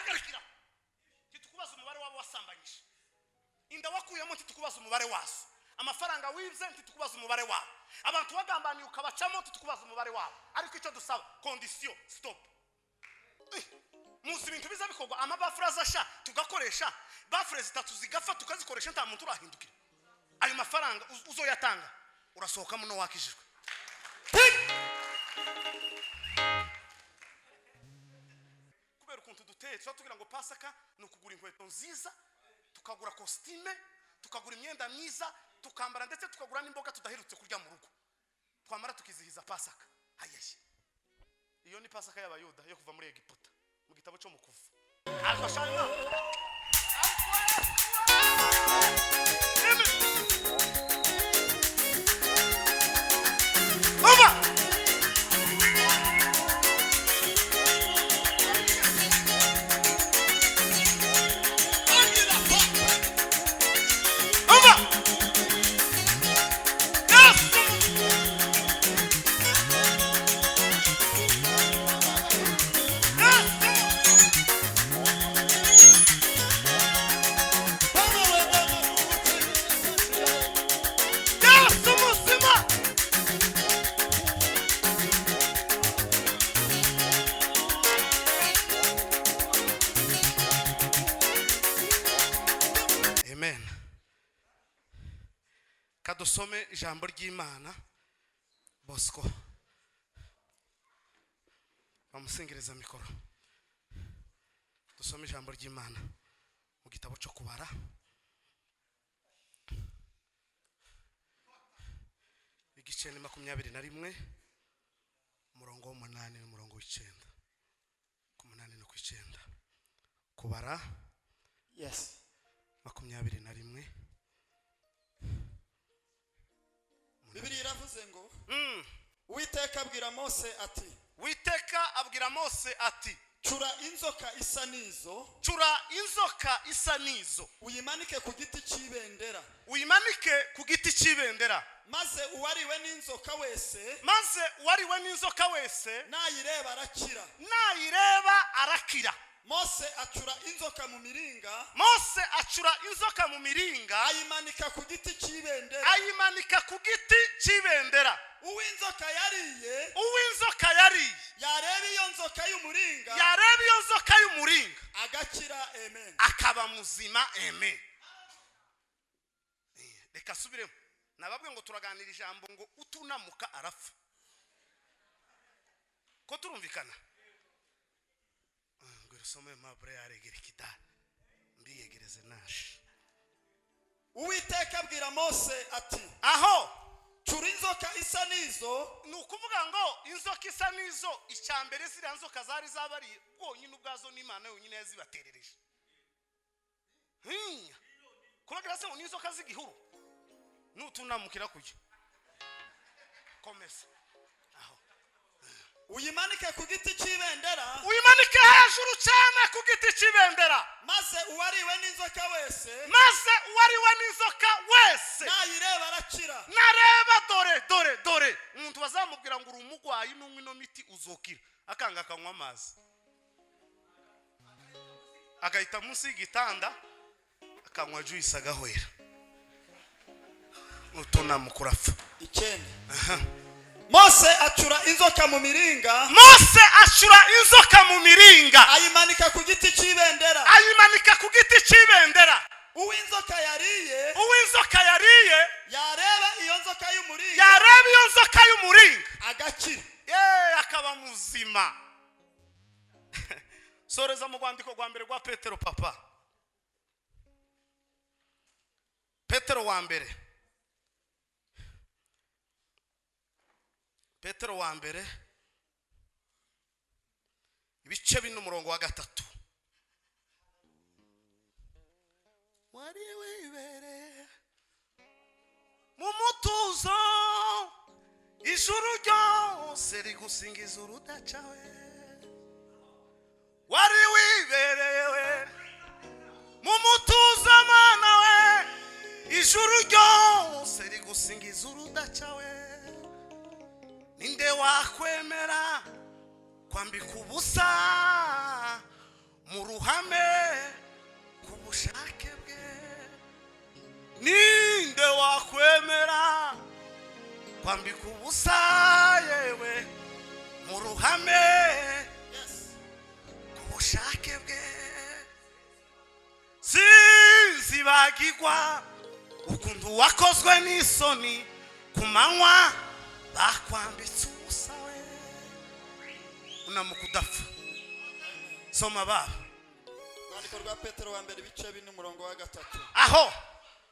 Hagarikira, ntitukubaza umubare wabo wasambanyije, inda wakuyemo ntitukubaza umubare wazo, amafaranga wibye ntitukubaza umubare wabo, abantu wagambaniye ukabacamo ntitukubaza umubare wabo. Ariko icyo dusaba, condition, stop. Muzi ibintu biza bikorwa, amabafure azasha tugakoresha, bafure zitatu zigapfa tukazikoresha, nta muntu urahindukira. Ayo mafaranga uzoyatanga, urasohokamo no wakijijwe. Kubera ukuntu duteye, tuba tugira ngo Pasaka ni ukugura inkweto nziza, tukagura kositime, tukagura imyenda myiza, tukambara, ndetse tukagura n'imboga tudaherutse kurya mu rugo, twamara tukizihiza Pasaka. Ayaye, iyo ni Pasaka y'Abayuda yo kuva muri Egiputa mu gitabo cyo mu Kuva. Ariko shaka Umva! Umva! Yes! Yes! Yesu muzima! Amen. Kadusome ijambo ry'Imana. Bosco, bamusingereza mikoro, dusome ijambo ry'Imana mu gitabo cyo Kubara, igice ni 21, umurongo w'umunani n'umurongo w'icyenda, ku munani no ku icyenda. Kubara. Yes. 21. Bibiliya iravuze ngo: Uwiteka abwira Mose ati: Witeka abwira Mose ati: Cura inzoka isa n'izo, Cura inzoka isa n'izo, uyimanike ku giti cy'ibendera, uyimanike ku giti cy'ibendera, maze uwariwe n'inzoka wese, maze uwariwe n'inzoka wese, nayireba arakira. Nayireba arakira. Mose acura inzoka mu miringa, Mose acura inzoka mu miringa, ayimanika ku giti cy'ibendera. Ayimanika ku giti cy'ibendera. Uw'inzoka yariye, Uw'inzoka yariye, yareba iyo nzoka y'umuringa, yareba iyo nzoka y'umuringa, agakira. Amen. Akaba muzima. Amen. Reka asubiremo. Nababwe ngo turaganira ijambo ngo utunamuka arapfa. Ko turumvikana? Ngo rusome mabure yaregera ikidari mbiyegereze nashe. Uwiteka abwira Mose ati: Aho. Cura inzoka isa n'izo. Ni ukuvuga ngo inzoka isa n'izo, icya mbere, ziriya nzoka zari zabariye bwonyine ubwazo n'Imana yonyine yazibaterereje. Kuragira se ngo ni inzoka z'igihuru, nutunamukira kujya komeza aho. Uyimanike ku giti cy'ibendera, Uyimanike hejuru cyane ku giti cy'ibendera, maze uwariwe n'inzoka wese, maze uwariwe n'inzoka wese, nayireba arakira. Nareba, dore dore dore umuntu bazamubwira ngo uri umugwayi, nunywa ino miti uzokira, akanga akanywa amazi, agahita munsi y'igitanda akanywa juice, agahwera, utunamuka urapfa. Icyenda. Mose acura inzoka mu miringa, Mose acura inzoka mu miringa, ayimanika ku giti cy'ibendera. Ayimanika ku giti cy'ibendera. Uw'inzoka yariye, Uw'inzoka yariye, yareba iyo nzoka y'umuringa, yareba iyo nzoka y'umuringa, agakira. Ye, akaba muzima. Soreza mu rwandiko rwa mbere rwa Petero, papa. Petero wa mbere, Petero wa mbere, ibice 4, umurongo wa 3. Wari wibereye mu mutuzo, ijuru ryose rigusingiza urudacawe. Wari wibereye we mu mutuzo, Mana we, ijuru ryose rigusingiza urudacawe. Ninde wakwemera kwambika ubusa? Mu ruhame ku bushake bwe. Ninde wakwemera kwambika ubusa, yewe, mu ruhame ku bushake bwe? Sinzibagirwa ukuntu wakozwe n'isoni ku manywa bakwambitse ubusa we, unamuka udapfa. Soma baba. Urwandiko rwa Petero wa mbere, ibice 4, umurongo wa 3. Aho.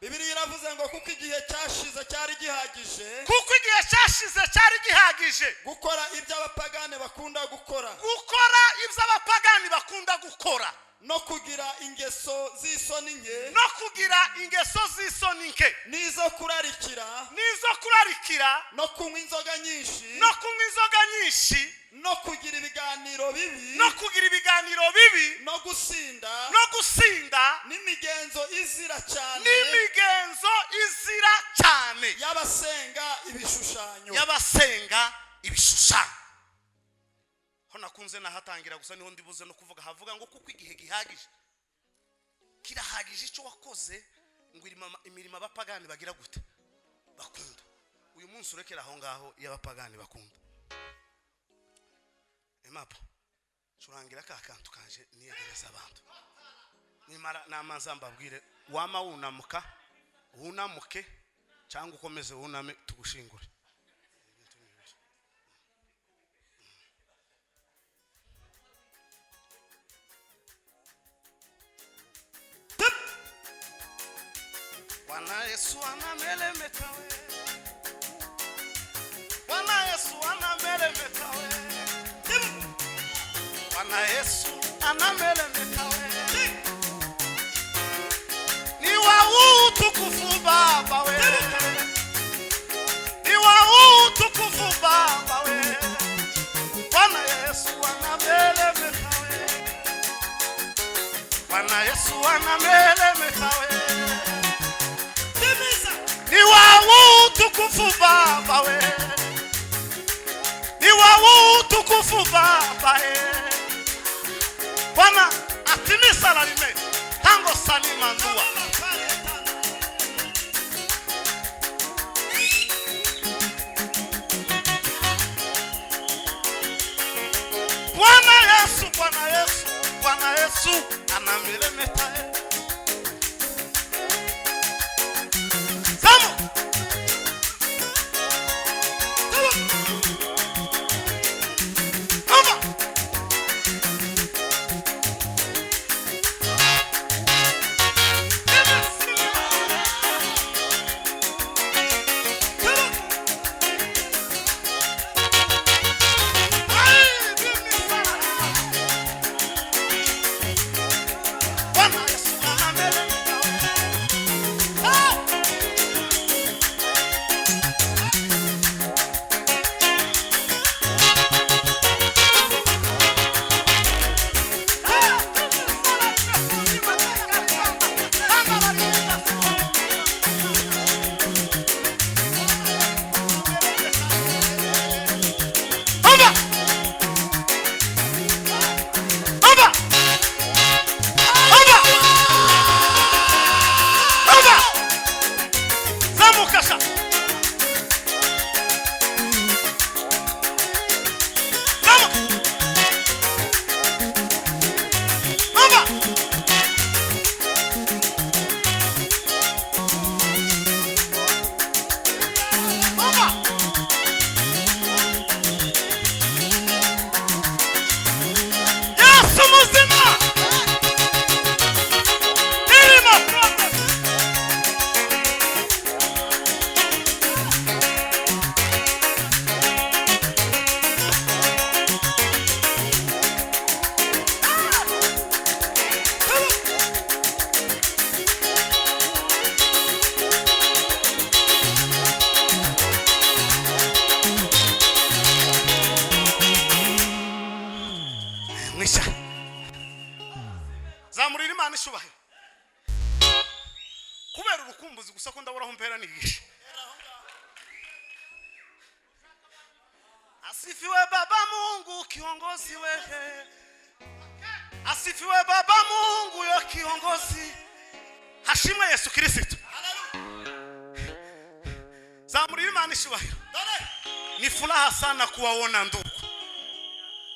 Bibiliya iravuze ngo: "Kuko igihe cyashize cyari gihagije Kuko igihe cyashize cyari gihagije gukora ibyo abapagane bakunda gukora, gukora ibyo abapagani bakunda gukora, no kugira ingeso z'isoni nke, no kugira ingeso z'isoni nke, n'izo kurarikira, n'izo kurarikira, no kunywa inzoga nyinshi, no kunywa inzoga nyinshi, no kugira ibiganiro bibi, no kugira ibiganiro bibi, no gusinda, no gusinda, n'imigenzo izira cyane n'imigenzo izira cyane y'abasenga ibishushanyo." Y'abasenga ibishushanyo. Ho nakunze nahatangira gusa, niho ndibuze no kuvuga. Havuga ngo kuko igihe gihagije, kirahagije icyo wakoze, ngo imirimo abapagani bagira gute? Bakunda. Uyu munsi urekera aho ngaho iyo abapagani bakunda. Emapo, curangira ka kantu kanje niyegereza abantu. Nimara namanza mbabwire, wama wunamuka wunamuke cyangwa ukomeze wuname tugushingure. Bwana Yesu anamelemeta we. Bwana Yesu anamelemeta we. Bwana Yesu anamelemeta we. Ni wa utukufu Baba we. Ni wa utukufu Baba we. Bwana Yesu anamelemeta we. Bwana Yesu anamelemeta we. Ni wa utukufu Baba we. Ni wa utukufu Baba e. Bwana atimisa lalime tango salima ndua. Bwana Yesu, Bwana Yesu, Bwana Yesu anameremeta e. Zamu. Zamu. Amba. Bwana Yesu anameremeta we. Ah! Amba! Amba! Amba! Amba! Zamuka sha! Zamuka! Amba! Amba! Yesu muzima! Irimo progress! Mwisha. Zamurira Imana ishubahiro. Kubera urukumbuzi gusa ko ndabura aho mpera nigisha. Asifiwe Baba Mungu kiongozi wehe. Asifiwe Baba Mungu yo kiongozi. Hashimwe Yesu Kristo. Zamurira Imana icyubahiro. Ni furaha sana kuwaona ndugu.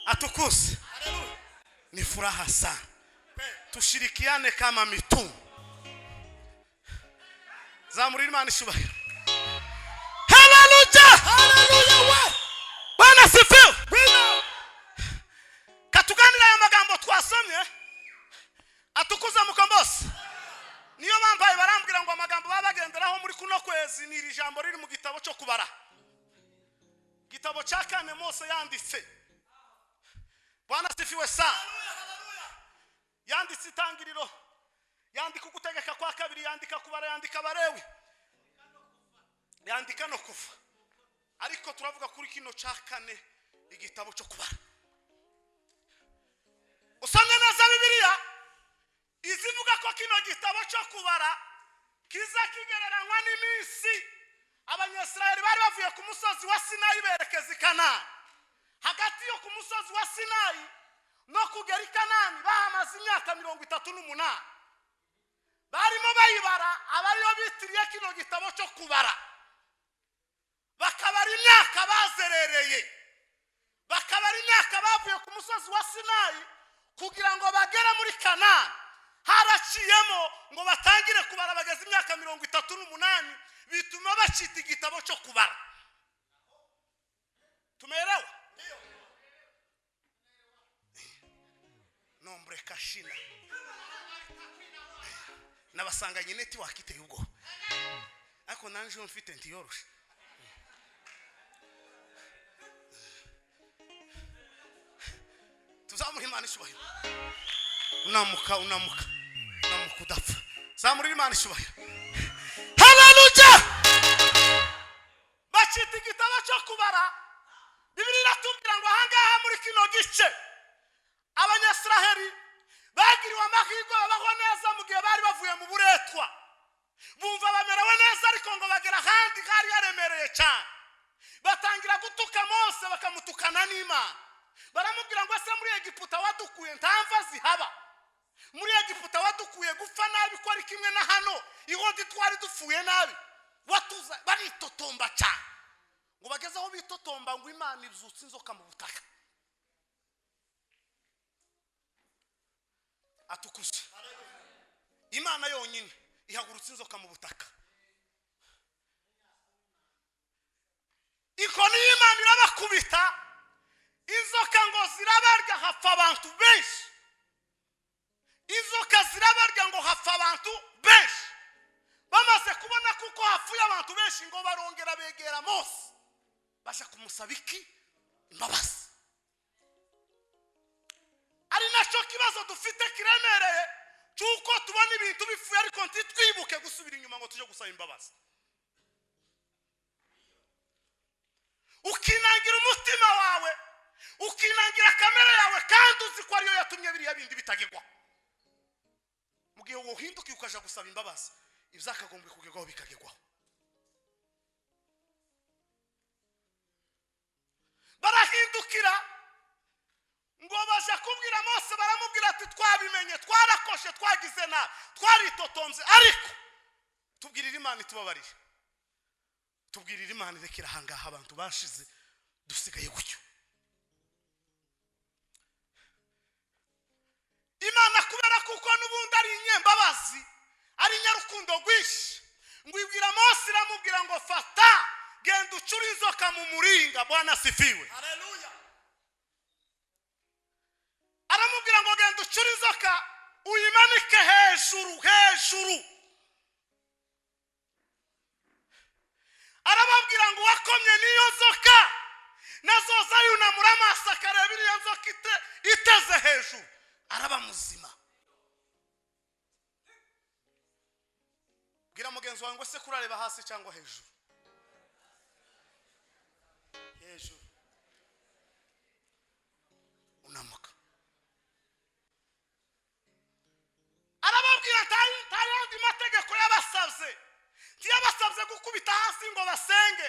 Atukuse. Ni furaha sana. Tushirikiane kama mitume. Zamurira Imana icyubahiro. Haleluya! Haleluya we. Bwana asifiwe. Katuganira aya magambo twasomye. Atukuza mukombozi. Niyo bambaye barambwira ngo amagambo baba bagenderaho muri kuno kwezi ni iri jambo riri mu gitabo cyo kubara. Gitabo cya kane Mose yanditse. Bwana asifiwe sana. Yanditse itangiriro, yandika ugutegeka kwa kabiri, yandika kubara, yandika Abalewi, yandika no kuva. Ariko turavuga kuri kino cya kane, igitabo cyo kubara. Usomye neza Bibiliya izivuga ko kino gitabo cyo kubara kiza kigereranywa n'iminsi Abanyasirayeli bari bavuye ku musozi wa Sinayi berekeza i Kanani. Hagati yo ku musozi wa Sinayi no kugera i Kanani bahamaze imyaka 38. Barimo bayibara, abariyo bitiriye kino gitabo cyo kubara, bakabara imyaka bazerereye, bakabara imyaka bavuye ku musozi wa Sinayi kugira ngo bagere muri Kanani. Haraciyemo ngo batangire kubara bageze imyaka 38, bituma bacita igitabo cyo kubara. Tumeelewa? Nombre kashina nabasanganye netiwaka iteye ubwoba, ariko nanje mfite ntiyoroshe. Tuzamura Imana icyubahiro. Unamuka, unamuka, unamuka udapfa. Zamura Imana icyubahiro. Haleluya! Bacita igitabo cyo kubara. Bibiliya iratubwira ngo ahangaha muri kino gice Abanyasiraheli bagiriwe amahirwe babaho neza mu gihe bari bavuye mu buretwa, bumva bamerewe neza, ariko ngo bagera ahandi hari haremereye cyane, batangira gutuka Mose, bakamutukana n'Imana. Baramubwira ngo ese muri Egiputa wadukuye nta mva zihaba? Muri Egiputa wadukuye gupfa nabi ko ari kimwe na hano ihondi twari dupfuye nabi watuza. Baritotomba cyane ngo bageze aho bitotomba ngo Imana ibyutse inzoka mu butaka. Atukuse. Imana yonyine ihagurutse inzoka mu butaka. Inkoni y'Imana irabakubita, inzoka ngo zirabarya, hapfa abantu benshi. Inzoka zirabarya ngo hapfa abantu benshi. Bamaze kubona kuko hapfuye abantu benshi, ngo barongera begera Mose, baje kumusaba iki? Imbabazi. Ari nacyo kibazo dufite kiremereye, cy'uko tubona ibintu bipfuye ariko ntitwibuke gusubira inyuma ngo tujye gusaba imbabazi. Ukinangira umutima wawe, ukinangira kamere yawe, kandi uzi ko ariyo yatumye biriya bindi bitagegwa. Mu gihe wohindukiye ukaja gusaba imbabazi, ibyakagombye kugerwaho bikagerwaho. Barahindukira ngo baje kubwira Mose, baramubwira ati twabimenye, twarakoshe, twagize nabi, twaritotombye, ariko tubwirire Imana itubabarire, tubwirire Imana irekera ahangaha abantu bashize, dusigaye gutyo. Imana kubera kuko n'ubundi ari inyembabazi, ari inyarukundo rwinshi, ngo ibwira Mose, iramubwira ngo fata genda ucure inzoka mu muringa. Bwana asifiwe. Haleluya. Aramubwira ngo genda ucure inzoka uyimanike hejuru hejuru. Arababwira ngo uwakomye n'iyo nzoka nazoza yunamura amaso akareba iriya nzoka iteze hejuru, araba muzima. Bwira mugenzi wawe ngo se kurareba hasi cyangwa hejuru? Hejuru. Unamuka. Arababwira nta yandi mategeko yabasabye. Ntiyabasabye gukubita hasi ngo basenge,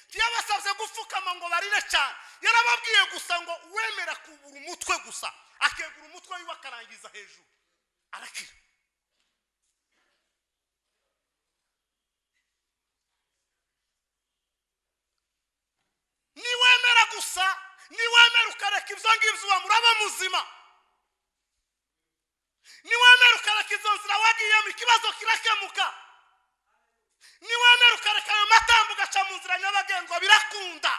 ntiyabasabye gupfukama ngo barire cyane. Yarababwiye gusa ngo wemera kubura umutwe gusa Akegura umutwe wiwe akarangiza hejuru, arakira. Niwemera gusa, niwemera ukareka ibyo ngibyo uba muraba muzima. Niwemera ukareka izo nzira wagiyemo, ikibazo kirakemuka. Niwemera ukareka ayo matambo, ugaca mu nzira nyabagendwa, birakunda.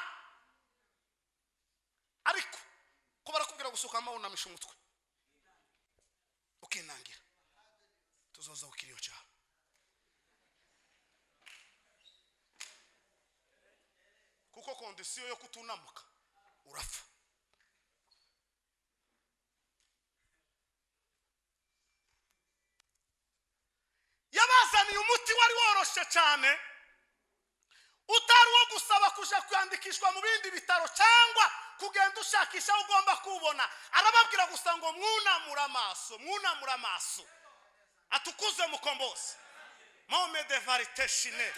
Ariko ko barakubwira gusohokamo wunamisha umutwe ukinangira, tuzoza ku kiriyo cyawe. Kuko condition yo kutunamuka, urapfa. Yabazaniye umuti wari woroshe cyane, utari uwo gusaba kuja kwandikishwa mu bindi bitaro cyangwa kugenda ushakisha aho ugomba kuwubona. Arababwira gusa ngo mwunamure amaso, mwunamure amaso. Atukuze mukombozi mome de varite shine.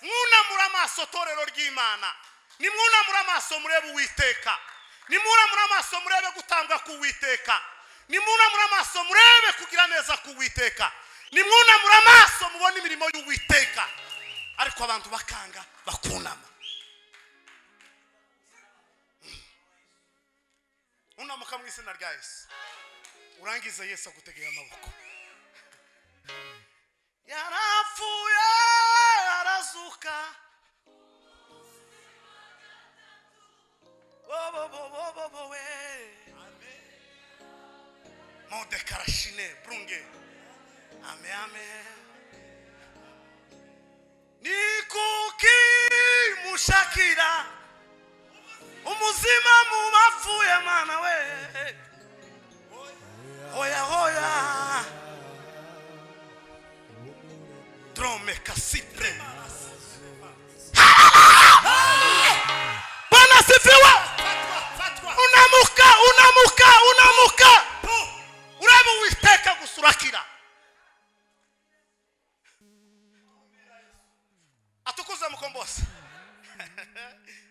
Mwunamure amaso, torero ry'Imana, nimwunamure amaso murebe Uwiteka. Nimwunamure amaso murebe gutambwa k'Uwiteka. Nimwunamure amaso murebe kugira neza k'Uwiteka. Nimwunamure amaso mubone imirimo y'Uwiteka. Ariko abantu bakanga bakunama. Unamuka mu izina rya Yesu, urangize Yesu agutegeye amaboko. Yarapfuye, arazuka. Bo we monde karashine brunge ame ame. Ni kuki mushakira umuzima mu bapfuye? Mana we, hoya hoya drome kasipre. Bwana sifiwe. Unamuka, unamuka, unamuka, urebe Uwiteka gusa, urakira. Atukuze mukombozi.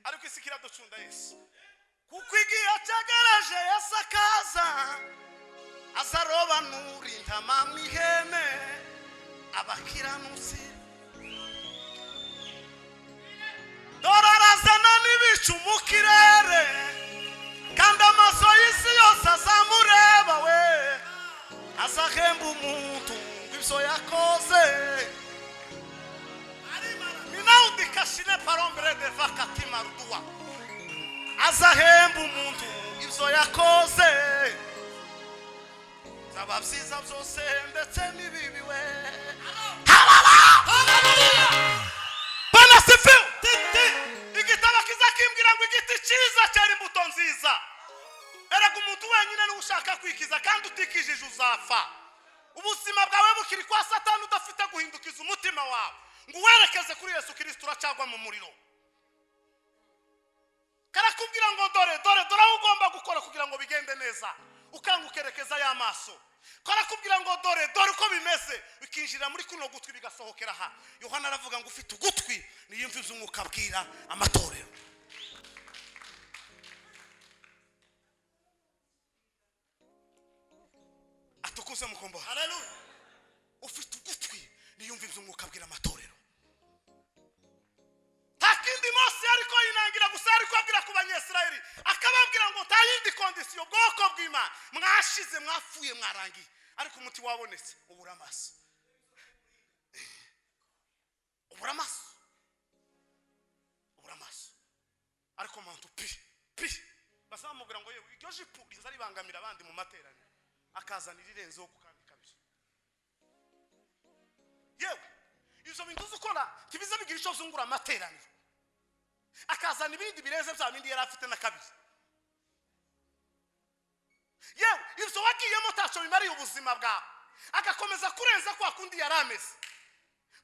Ariko isi kiraducunda Yesu, kuko igihe cyegereje Yesu akaza, azarobanura intama mu ihene. Abakiranutsi dore arazana n'ibicu mu kirere, kandi amaso y'isi yose azamureba. We azahemba umuntu ngo ibyo yakoze. Minaudikashine parombere de vakatimaruduwa. Azahemba umuntu ibyo yakoze, zaba byiza byose ndetse n'ibibi. We, Bwana sifiwe. Igitabo kiza kimbwira ngo igiti cyiza cyera imbuto nziza. Erega umuntu wenyine niwe ushaka kwikiza, kandi utikijije uzapfa. Ubuzima bwawe bukiri kwa Satani, udafite guhindukiza umutima wawe ngo uwerekeze kuri Yesu Kirisito, uracagwa mu muriro. Karakubwira ngo dore, dore, dore aho ugomba gukora kugira ngo bigende neza, ukanga ukerekeza y'amaso. Karakubwira ngo dore, dore uko bimeze, bikinjira muri kuno gutwi bigasohokera aha. Yohana aravuga ngo ufite ugutwi niyumve ibyo Umwuka abwira amatorero. Atukuze mukombo. Haleluya. Ufite ugutwi niyumve ibyo Umwuka abwira amatorero. Nta kindi Mose ariko yinangira gusa, ariko abwira ku Banyesirayeli, akababwira ngo nta yindi condition, bwoko bw'Imana, mwashize, mwapfuye, mwarangiye, ariko umuti wabonetse. Ubura amaso, ubura amaso, ubura amaso. Ariko muntu pi pi basa bamubwira ngo yewe, iryo jipo riza ribangamira abandi mu materaniro, akazana irirenzeho ku kandi kabiri. Yewe, ibyo bintu uzi ukora ntibiza bigira icyo byungura amateraniro, akazana ibindi birenze bya bindi yari afite na kabiri. Yewe, ibyo wagiyemo ntacyo bimariye ubuzima bwawe, agakomeza kurenza kwa kundi yari ameze.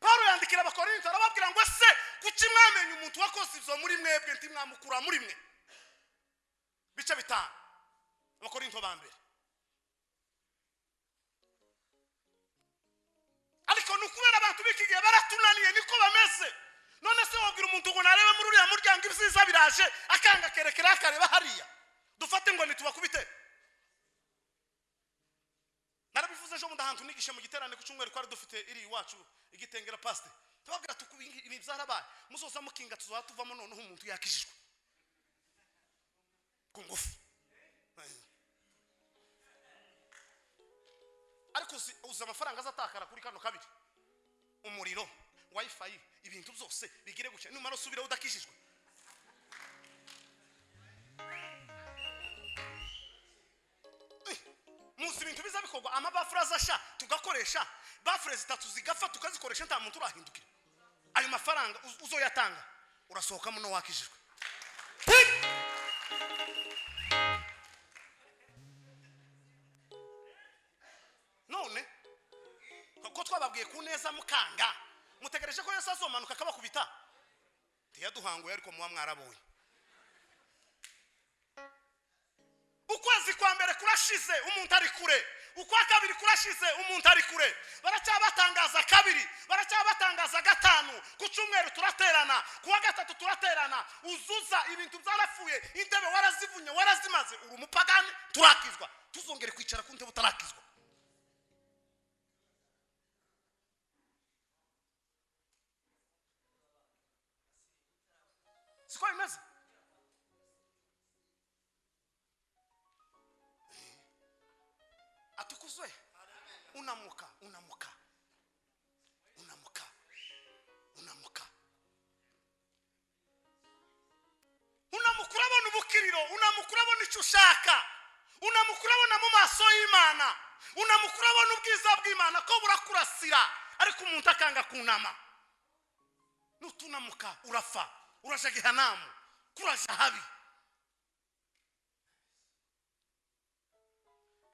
Paul yandikira Abakorinto, arababwira ngo ese kuki mwamenye umuntu wakoze ibyo muri mwebwe, ntimwamukura muri mwe? Bice 5, Abakorinto ba mbere. Ariko ni ukubera abantu b'iki gihe baratunaniye, niko bameze. None se wabwira umuntu ngo narebe muri uriya muryango, ibyiza biraje, akanga akerekera akareba hariya? Dufate ngo ntitubakubite. Ejo bundi ahantu nigisha mu giterane ku cyumweru twari dufite iri iwacu igitengera pasite, tubabwira tuku ibi byarabaye, muzoza mukinga tuzoba tuvamo noneho umuntu yakijijwe ku ngufu. Ariko uzi amafaranga azatakara kuri kano kabiri, umuriro, wifi, ibintu byose bigire gutya, numara usubira udakijijwe. Muzi ibintu biza bikorwa, amabafure azasha tugakoresha, bafure zitatu zigafa tukazikoresha, nta muntu urahindukira. Ayo mafaranga uzoyatanga urasohokamo no wakijijwe. None ko twababwiye ku neza mukanga, mutegereje ko Yesu azomanuka akabakubita? Ntiyaduhanguye, ariko muba mwarabonye. Ukwezi kwa mbere kurashize umuntu ari kure, ukwa kabiri kurashize umuntu ari kure, baracyabatangaza kabiri, baracyabatangaza gatanu, ku cyumweru turaterana, ku wa gatatu turaterana, uzuza ibintu byarapfuye, intebe warazivunye warazimaze, uri umupagani, turakizwa, tuzongere kwicara ku ntebe utarakizwa. Siko bimeze? Atukuzwe. Unamuka, unamuka, unamuka, unamuka, unamuka, urabona ubukiriro, unamuka urabona icyo ushaka, unamuka urabona mu maso y'Imana, unamuka urabona ubwiza bw'Imana ko burakurasira, ariko umuntu akanga kunama. Nutunamuka urafa, uraja gehanamu, kuraja habi.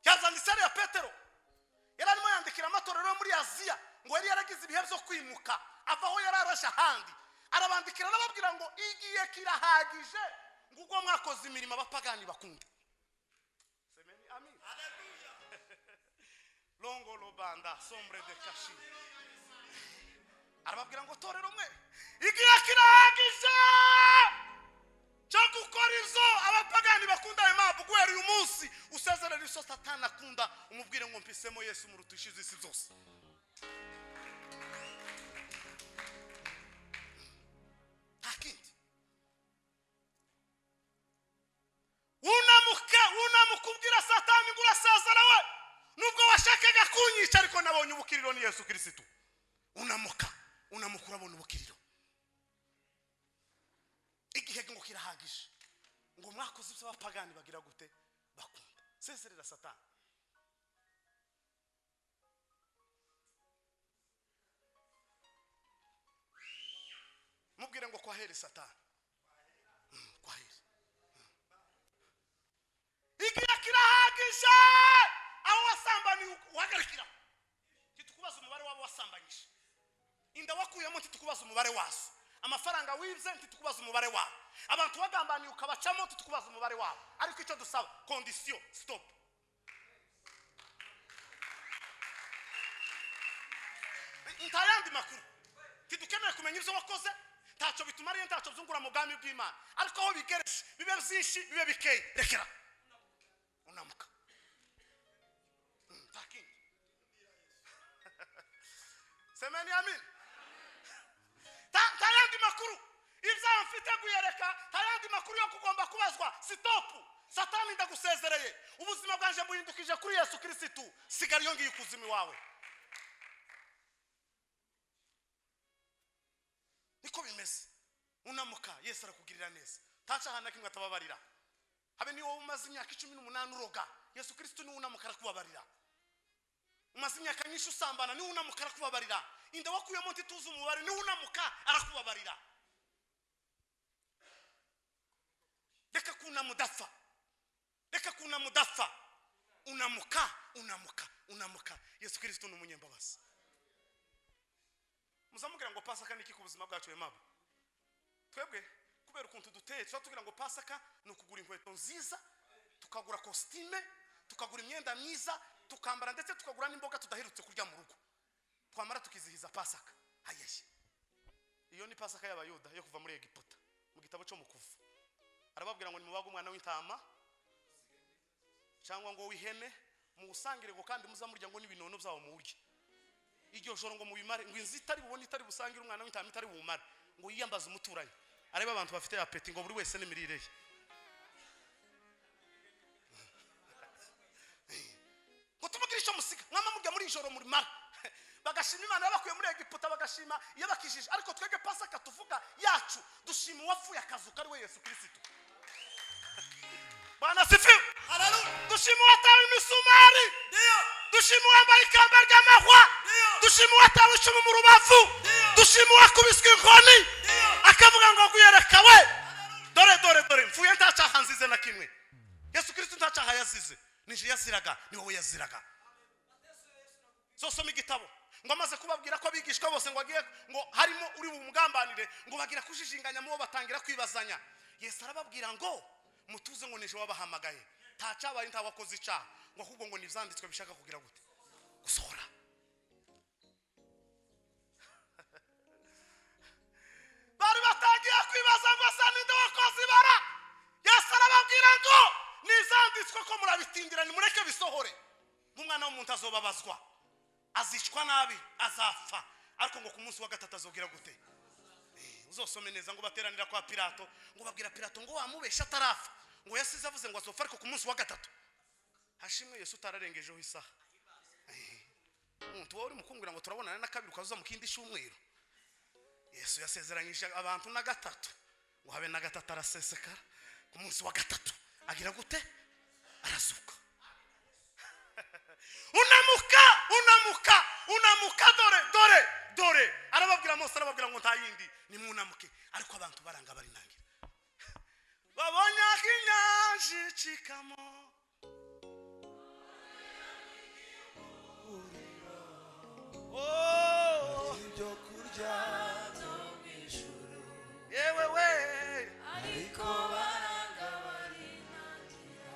Yazanditse ya Petero, yari arimo yandikira amatorero yo muri Aziya, ngo yari yaragize ibihe byo kwimuka ava aho yari arashe ahandi, arabandikira arababwira ngo igihe kirahagije ngo ubwo mwakoze imirimo abapagani bakunda. Semeni amin. Haleluya. Longo lobanda sombre de kashi. Arababwira ngo torero mwe igihe kirahagije cyo gukora izo abapagani bakunda ayo mabu, guhera uyu munsi usezerera iso Satani akunda, umubwire ngo mpisemo Yesu murutisha izi zose. Nta kindi. Unamuka, unamuka ubwira Satani ngo urasezera we, nubwo washakaga kunyica ariko nabonye ubukiriro ni Yesu Kristo. Unamuka, unamuka urabona ubukiriro. Igihe ngo kirahagije ngo mwakoze ibyo abapagani bagira gute bakunda. Sezerera Satani. Mubwire ngo kwahere Satani. Kwahere. Igihe kirahagije aho wasambaniye uhagarikira, ntitukubaza umubare wabo wasambanyije, inda wakuyemo ntitukubaza umubare wazo, amafaranga wibye ntitukubaza umubare wabo, abantu bagambaniye ukabacamo ntitukubaza umubare wabo, ariko icyo dusaba condition stop. Nta yandi makuru, ntidukeneye kumenya ibyo wakoze, ntacyo bitumariye, ntacyo byungura mu bwami bw'Imana, ariko aho bigereje bibe byinshi bibe bikeye, rekera unamuka. Nta kindi. Semeni amin. Nta yandi makuru, ibyaha mfite guyereka, nta yandi makuru yo kugomba kubazwa. Stop. Satani ndagusezereye, ubuzima bwanje buhindukije kuri Yesu Kristo, sigara iyo ngiye ikuzimu iwawe. Niko bimeze. Unamuka Yesu arakugirira neza, ntaca ahantu na kimwe atababarira. Habe niwo umaze imyaka 18 uroga, Yesu Kristo niwe unamuka arakubabarira. Umaze imyaka myinshi usambana, niwe unamuka arakubabarira. Inda wakuyemo ntituzi umubare, niwe unamuka arakubabarira. Reka kunama udapfa, reka kunama udapfa. Unamuka, unamuka, unamuka. Yesu Kristo ni umunyembabazi. Muzamubwira ngo Pasaka ni iki ku buzima bwacu Emabo? Twebwe kubera ukuntu duteye tuba tugira ngo Pasaka ni ukugura inkweto nziza, tukagura kositime, tukagura imyenda myiza, tukambara ndetse tukagura n'imboga tudaherutse kurya mu rugo, twamara tukizihiza Pasaka. Hayeye, iyo ni Pasaka y'Abayuda yo kuva muri Egiputa. Mu gitabo cyo mu Kuva arababwira ngo nimubage umwana w'intama cyangwa ngo w'ihene, Muwusangire ngo kandi muzamurya ngo n'ibinono byawo muwurye. Iryo joro ngo mubimare, ngo inzu itari bubone itari busangire umwana w'intama itari bumare, ngo yiyambaze umuturanyi arebe abantu bafite appétit, ngo buri wese n'imirire ye, ngo tumugire icyo musiga mwama murya muri ijoro murimara. Bagashima Imana yabakuye muri Egiputa, bagashima yabakijije. Ariko twebwe Pasaka tuvuga yacu, dushima uwapfuye akazuka, ari we Yesu Kirisito. Bwana sifiwe. Dushima uwatawe imisumari, dushima uwambaye ikamba ry'amahwa, dushima uwatawe icumu mu rubavu, dushima uwakubiswe inkoni akavuga ngo gwiyereka we, dore dore dore mfuye nta cyaha nzize na kimwe. Yesu Kirisito nta cyaha yazize, nije yaziraga, ni wowe yaziraga. Zosoma igitabo ngo amaze kubabwira ko abigishwa bose ngo agiye, ngo harimo uri bumugambanire, ngo bagira kujijinganya mubo, batangira kwibazanya. Yesu arababwira ngo mutuze, ngo nije wabahamagaye, nta cyabaye, nta wakoze icyaha, ngo ahubwo ngo nibyanditswe bishaka kugira gute? Gusohora. Bari batangiye kwibaza ngo asa ninde wakoze ibara. Yesu arababwira ngo nizanditswe ko murabitindira, nimureke bisohore, nk'umwana w'umuntu azobabazwa, azicwa nabi, azapfa, ariko ngo ku munsi wa gatatu azogira gute? Uzosome neza ngo bateranira kwa Pilato, ngo babwira Pilato ngo wamubesha atarapfa, ngo yasize avuze ngo azopfa ariko ku munsi wa gatatu. Hashimwe Yesu utararengejeho isaha. Umuntu wowe uri mukumbwira ngo turabonana na kabiri, ukazuza mu kindi cyumweru. Yesu yasezeranyije abantu na gatatu, ngo habe na gatatu arasesekara. Ku munsi wa gatatu agira gute? Arazuka. Unamuka, unamuka, unamuka, dore dore dore. Arababwira, Mose arababwira ngo nta yindi, nimwunamuke. Ariko abantu baranga, barinangira, babonye aho inyanja icikamo. Oh, ibyo kurya byo mu ijuru, yewe we, ariko baranga barinangira.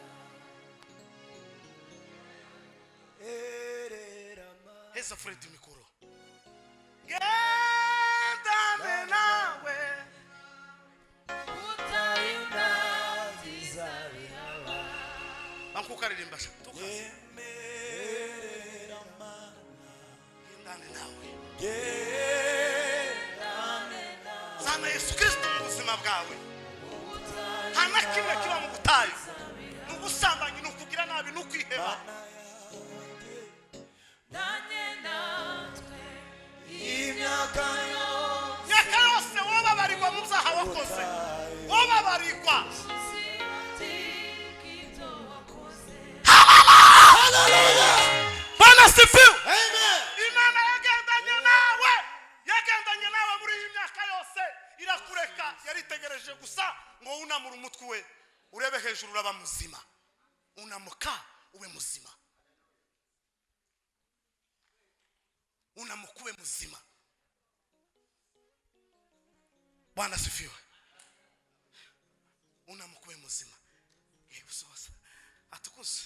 Ererama. Heza Fred mikoro, gendane nawe. Utarinda zizabihaba. Bankukaririmba sha tukaze. Yemererama. Gendane nawe. Gendane nawe. Zana Yesu Kristo mu buzima bwawe. Nta na kimwe kiba mu butayu, ni ubusambanyi, ni ukugira nabi, ni ukwiheba. Mana yanjye, imyaka yose, Myaka yose wobabarirwa mu byaha wakoze, wobabarirwa. Bwana sifiwe. Amen. Imana yagendanye nawe, yagendanye nawe muri iyi myaka yose, irakureka, yaritegereje gusa ngo wunamure umutwe we urebe hejuru, uraba muzima. Unamuka ube muzima, unamuka ube muzima. Bwana sifiwe. Unamuka ube muzima. Yego, soza atukuze.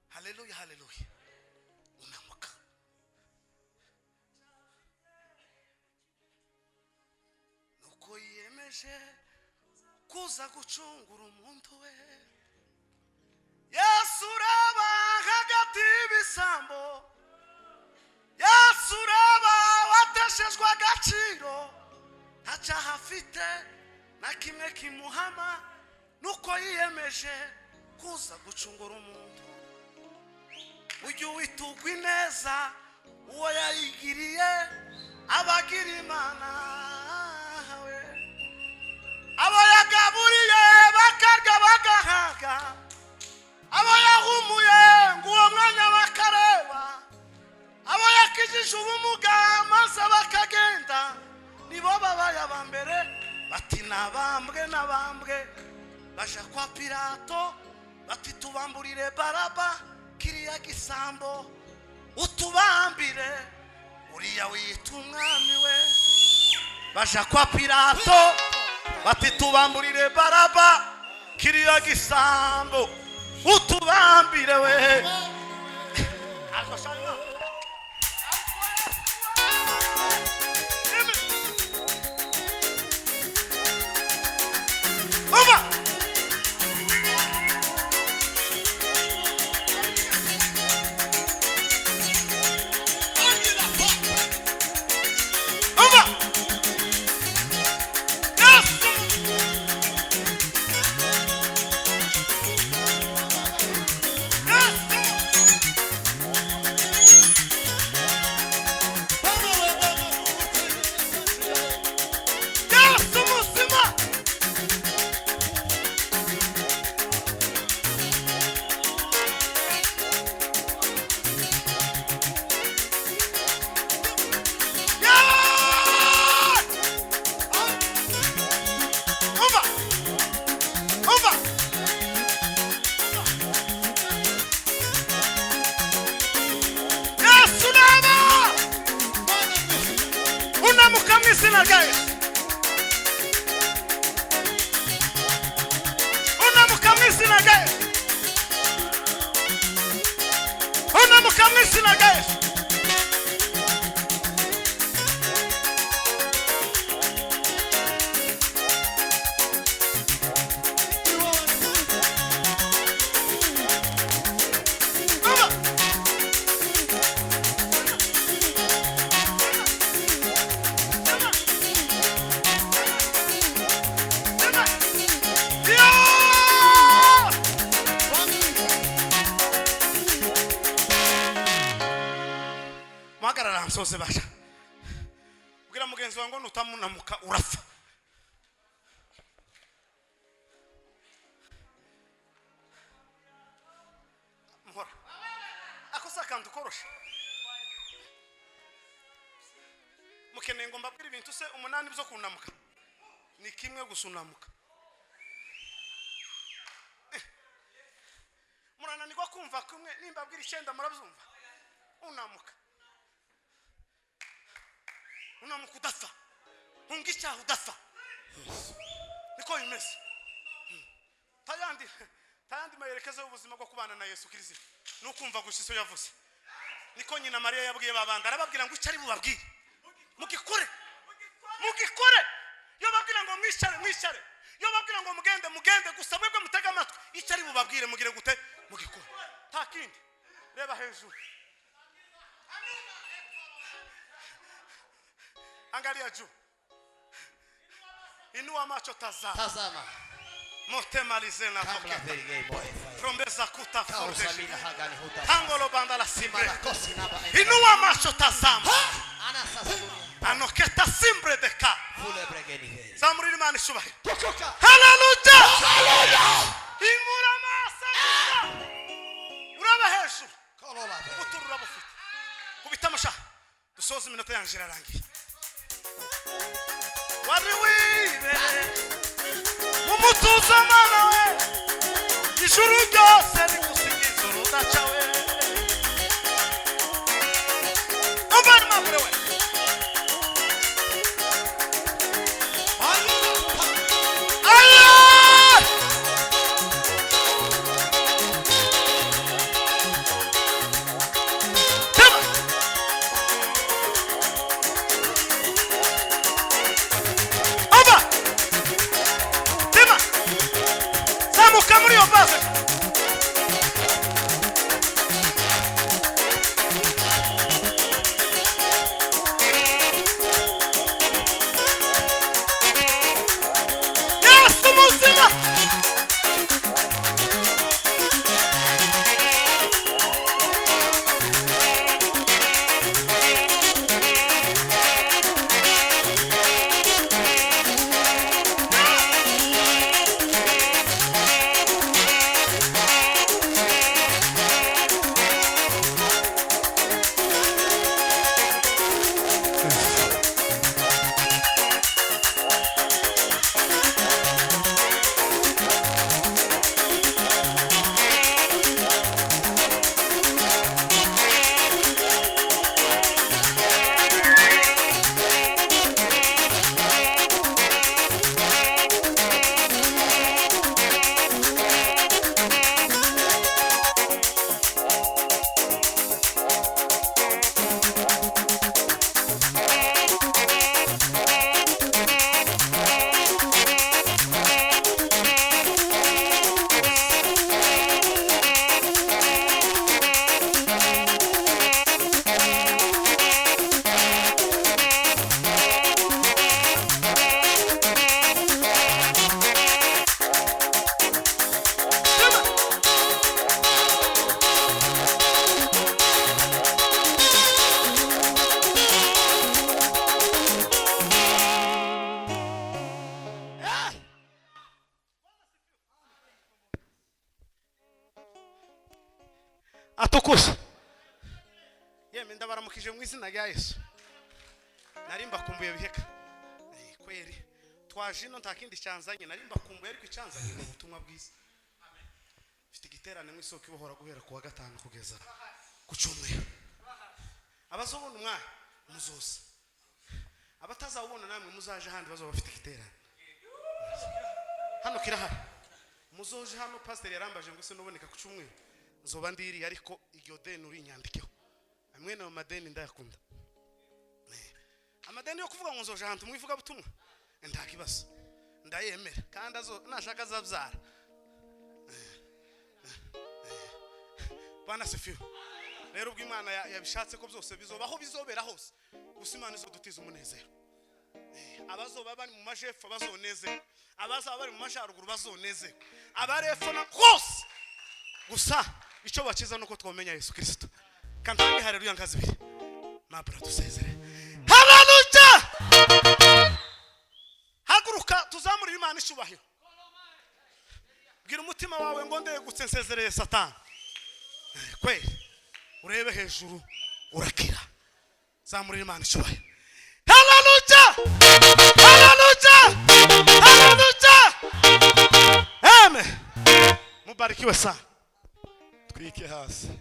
Haleluya, haleluya. Unamuka. Nuko yiyemeje kuza gucungura umuntu we. Yesu uraba hagati y'ibisambo, Yesu uraba wateshejwe agaciro, nta cyaha afite na kimwe kimuhama, nuko yiyemeje kuza gucungura umuntu. Ujye witugwa ineza uwo yayigiriye, abagira Imana we, abo yagaburiye bakarya bagahaga, abo yahumuye ngo uwo mwanya bakareba, abo yakijije ubumuga maze bakagenda, nibo babaye aba mbere bati nabambwe, nabambwe. Baja kwa Pilato bati tubamburire Baraba, kiriya gisambo, utubambire uriya wiyita umwami we. Baja kwa Pilato bati tubamburire Baraba, kiriya gisambo, utubambire we. Ariko shaka. Umva. Izina rya Yesu. Unamuka mu izina rya Yesu. Unamuka mu izina rya Yesu. Umva. Yeah! Muhagarara nsoze basha. Bwira mugenzi wawe ngo nutamunamuka urapfa. Muhora. Ako si akantu koroshe. Mukeneye ngo mbabwire ibintu se umunani byo kunamuka? Ni kimwe gusa, unamuka. Murananirwa kumva kumwe, nimbabwira icyenda murabyumva. Unamuka, unamuka udapfa. Hunga icyaha udapfa, niko bimeze. Tayandi tayandi mayerekezo y'ubuzima bwo kubana na Yesu Kirisito ni ukumva gusa icyo yavuze. Niko nyina Mariya yabwiye babandi, arababwira ngo icyo ari bubabwire mugikore, mugikore. Iyo babwira ngo mwicare, mwicare. Iyo babwira ngo mugende, mugende. Gusa mwebwe mutege amatwi, icyo ari bubabwire mugire gute? Mugikore, nta kindi. Reba hejuru, angalia juu, inua macho, tazama. Tazama. Motemalize na Kabla verige moe. Trombeza kuta Kausa forte mina hagani huta. Tangolo banda la simbre. Simala kosi naba. Inua macho, tazama. Ana sasa dunia. Anoketa simbre de ka. Fule bregeni heri. Zamurira Imana ishubahiro. Tukuka. Haleluya! Imura amaso gusa, uraba hejuru. Kolola. Ubutura uraba ufite kubita amasha. Dusoza, iminota yanjye irarangiye. Wari wibereye mu mutuzo, mana we, ijuru ryose rigusingiza urudaca we. Umva ni we. Aye! Tema! Umva! Tema! Zamuka muri iyo base. Yesu muzima! Atukuze. Yemwe, ndabaramukije mu izina rya Yesu. Nari mbakumbuye biheka. Kweri twaje ino nta kindi cyanzanye, nari mbakumbuye, ariko icyanzanye ni ubutumwa bwiza. Mfite igiterane mu isoko ibohora guhera ku wa gatanu kugeza ku cyumweru. Abazobona umwanya muzoza. Abatazawubona namwe muzaje ahandi bazoba bafite igiterane. Hano kirahari, muzoje hano. Pasiteri yarambaje ngo se nuboneka ku cyumweru nzoba ndiriye, ariko iryo deni urinyandikeho. Amwe ayo madeni ndayakunda. Amadeni yo kuvuga ngo nzoje ahantu mu ivugabutumwa, nta kibazo, ndayemera. Kandi nashaka azabyara. Bwana asifiwe. Rero ubwo Imana yabishatse ko byose bizobaho, bizobera hose, gusa Imana izodutiza umunezero. Abazoba bari mu majepfo bazonezerwa, abazaba bari mu majyaruguru bazonezerwa, abari epfo na hose. Gusa icyo bakiza nuko twamenya Yesu Kirisito. Kandi haleluya nkazibiri mabura dusezere. Haleluya! Haguruka tuzamurire Imana icyubahiro. Bwira umutima wawe ngo ndegutse, nsezereye Satani. Kweli urebe hejuru, urakira. Zamurira Imana icyubahiro. Haleluya, haleluya, haleluya! Amen. Mubarikiwe sana. Twike hasi.